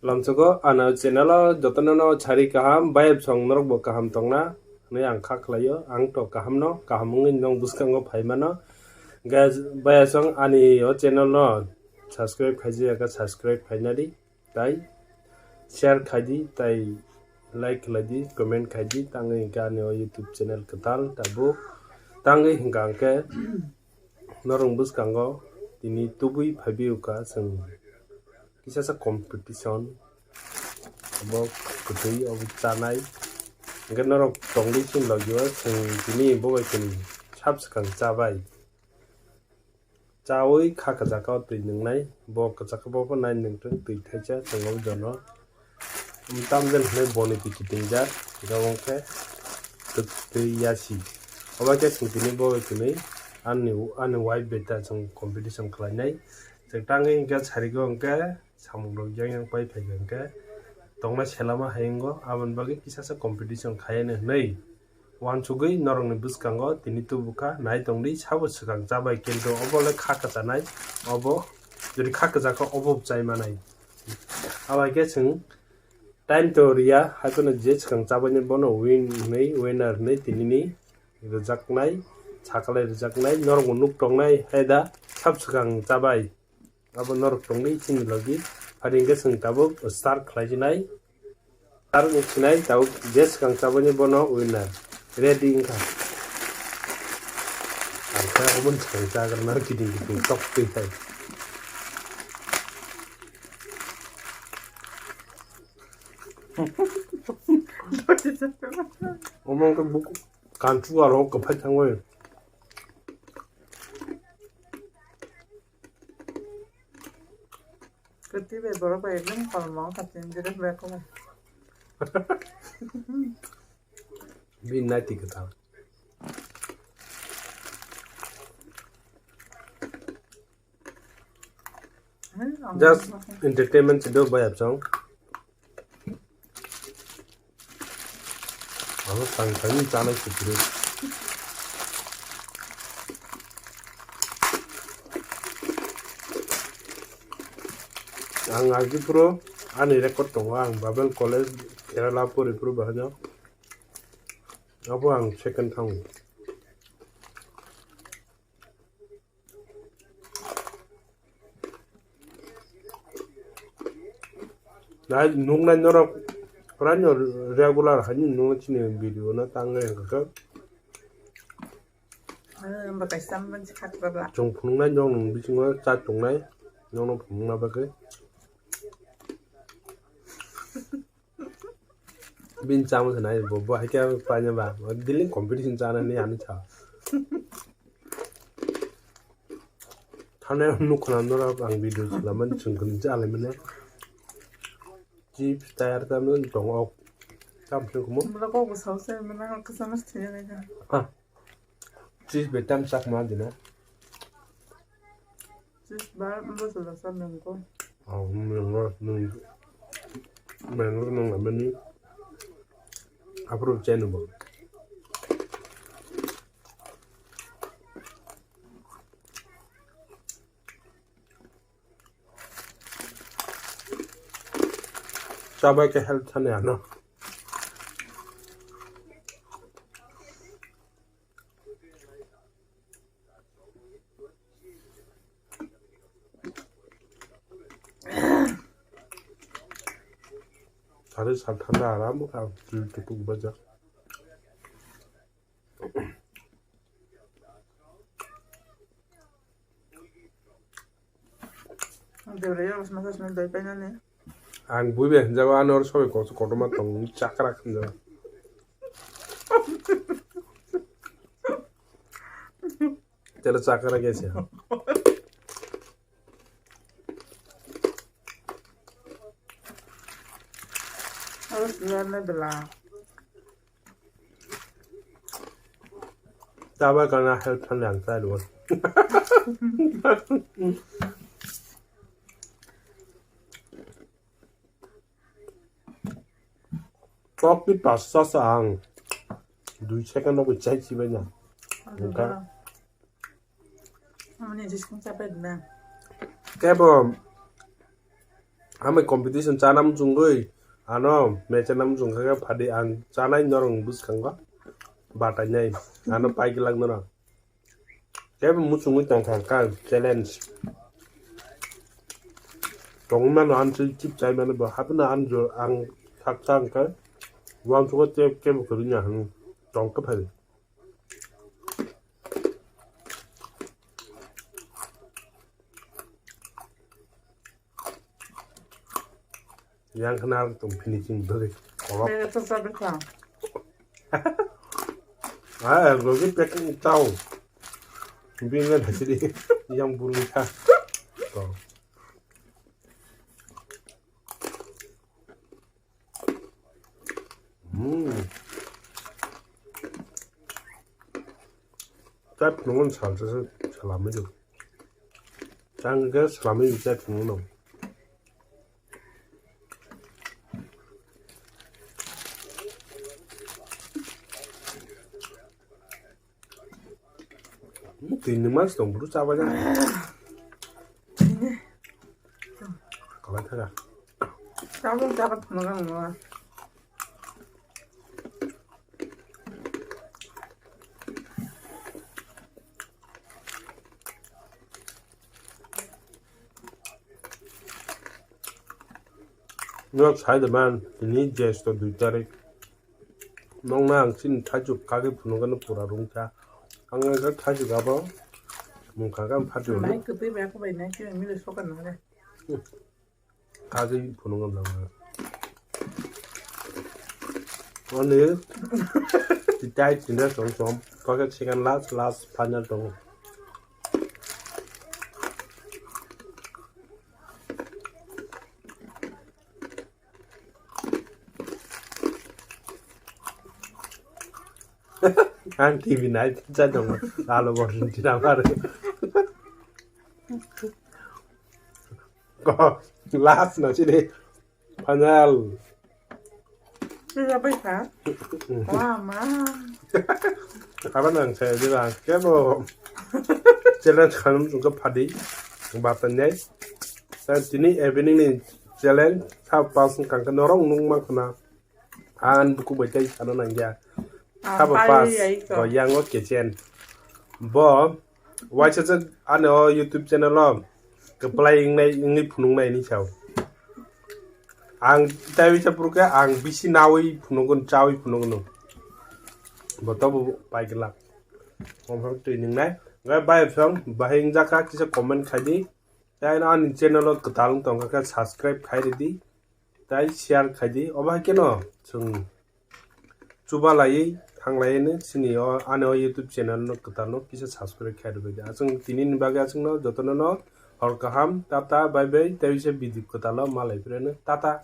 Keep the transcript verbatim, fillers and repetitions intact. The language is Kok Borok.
Lamsogo ano channel o jotono no sari kaham, bayap song norok bo kaham tongna hwnwi ang kha khlaio. Ang to kaham no, kaham wngwi nong bwskango phai mano. Guys, bayap song ani o channel no subscribe khaijak kha, subscribe khaina di, tai share khai di, tai like khlai di, comment khai di, tangwi hwnkhe ani o YouTube channel kwtal tabuk tangwi hwnkha hwnkhe norok bwskango tini tubui phaibi wngkha chwng kisasa competition, obo kwtwi obo chanai. Hwnkhe norok tongwi chini logio chwng tini bo bai chwng sab swkang chabai. Chawi kha kwchaka o twi nwngnai, bo kwchaka bo pho nai nungtwng twi thaisa chwng o jono. Tamjani hwnwi boni twi kitingjak, hwnkhe twi yasi. Obo khe chwng tini bo tini ani, ani wife bai ta chwng competition khlainai. Chwng tangwi hwnkhe sarigo hwnkhe samung rok yang yang pai phaikha hwnkhe tongna selama hai wngo, aboni bagwi kisasa competition khaiyani hwnwi. Uansugwi norokni bwskango tini tubukha, nai tongdi, sabo swkang chabai, kintu obo le kha kwchanai, obo jodi kha kwchakha obo chai manai. Abai khe chwng time to riya, hai phano je swkang chabaini bono win hwnwi, winner hwnwi tinini rwjaknai, sakalai rwjaknai, norokbo nuk tongnai, hai da sab swkang chabai. Abo norok tongwi chini logi. Phari hwnkhe chwng tabuk start khlai sinai. Start wng sinai tabuk je swkang chabani bono winner. Ready wngkha. Ang khe omo swkang chagra nang kiting kiting tok twi hai. Omo wngkha buk kanchu aro kwphai thangwi. Kwtwi bai borok bai ekdom kolmo wngkha chini dress bai khe. Bini naiti kwtal. Just entertainment se do bai apsong. Abo tang tang chanai sutro. Ang agi pro ani record tongo, ang Babel College Kerala pori pro bahano. Abo ang second thang. Nai nuknai norok puraino regular haino nuknai chini video no tangwi hwnkhe. Chwng phunuknai nok nung bisingo cha tongnai nokno phunukna bagwi. Bini chama se nai bo, bo hai khe paina ba, daily competition chana ni ani cha. Thane nukhna norok ang video chwla mani chwng kwrwng cha lai mani. Chips tayar ta mani tongo. Tam se kumo. Mura kok bo sao se mani kasa mas thaya nai ka. Ah. Chips bai tam sak ma dina. Chips bar bo chwla sa nang ko. Oh, nang nang nang nang mani. Approve chai no bo. Chabai khe health thani ano. Sari sal thanda aram kha, twi tupuk baja. Ang bui bai hinjago, ano oro sobai koso kotorma tong chakra hinjago. Tele chakra gese. Tabak kana health thani ang chai rwo. Tok ni pasta sa ang dui second rok chai chibai na. Engka. Amoni jisung chapai dina. Kebo Amai competition chana muchungwi ano mecha na muchung kha phadi ang chanai norong bwskango batai nai ano pai glak norong. Kebo muchungwi tongkha kha challenge. Tongwi mano ang chip chai mano bo hapno ang jo ang sak chang kha. Wan sugo tep kebo kwrwnya hwn tong kha phadi. Yang khna tong finishing dori. Kolok. Bega to sabe kha. Ah, gogi packing tau. Bini na thasi di. Yang burung kha. To. Hmm. Chai phunukmani salsa se salami do. Chang ke salami chai phunukno. Tini mas tong buru chaba ja. Kalai thara. Chaba chaba phunukno. Nok sai de man, tini jesto dui tarik. Nokna ang chini thaichuk kagwi phunukgano pura rungkha. Ang ang thaichuk abo mungkha khe ang phatio. Nai kwtwi bai khe bai nai khe mili sokan nang de. Kagwi phunukgam nang. Ani titai tinda song song. Kok second last, last final tongo. Ang T V nai cha dong. Lalo bor sin china mar. Ko last na chini. Final. Sila bai kha. Wah ma. Aba nang saya jira kebo. Challenge khanum chungkha phadi. Batanai. Tini evening ni challenge sa pass kangkha norong nung ma khuna. Ang buku bai tei sana nangya. Sabo pass. Bo yang o kitchen. Bo waisa je ani o YouTube channel o kwplai wngnai wngwi phunuknai ni sao. Ang tei waisa purukhe ang bisi nawi phunukgwn chawi phunukgwn. Bo tobo pai glak. Omphang twi nwngnai. Ngai bai phang bahai wngjakha kisa comment khai di. Tei ani channel o kwtal wng tongkha khe subscribe khai ridi. Tei share khai di. Obo hai kheno chwng chuba laiwi thang laiwi chini o ani o YouTube channel no kwtal no kisa subscribe khai rwbaidi. Aswk tini ni bagwi aswk no jotono no hor kaham, tata, bye bye, tei bisa video kwtal o malai phirano tata.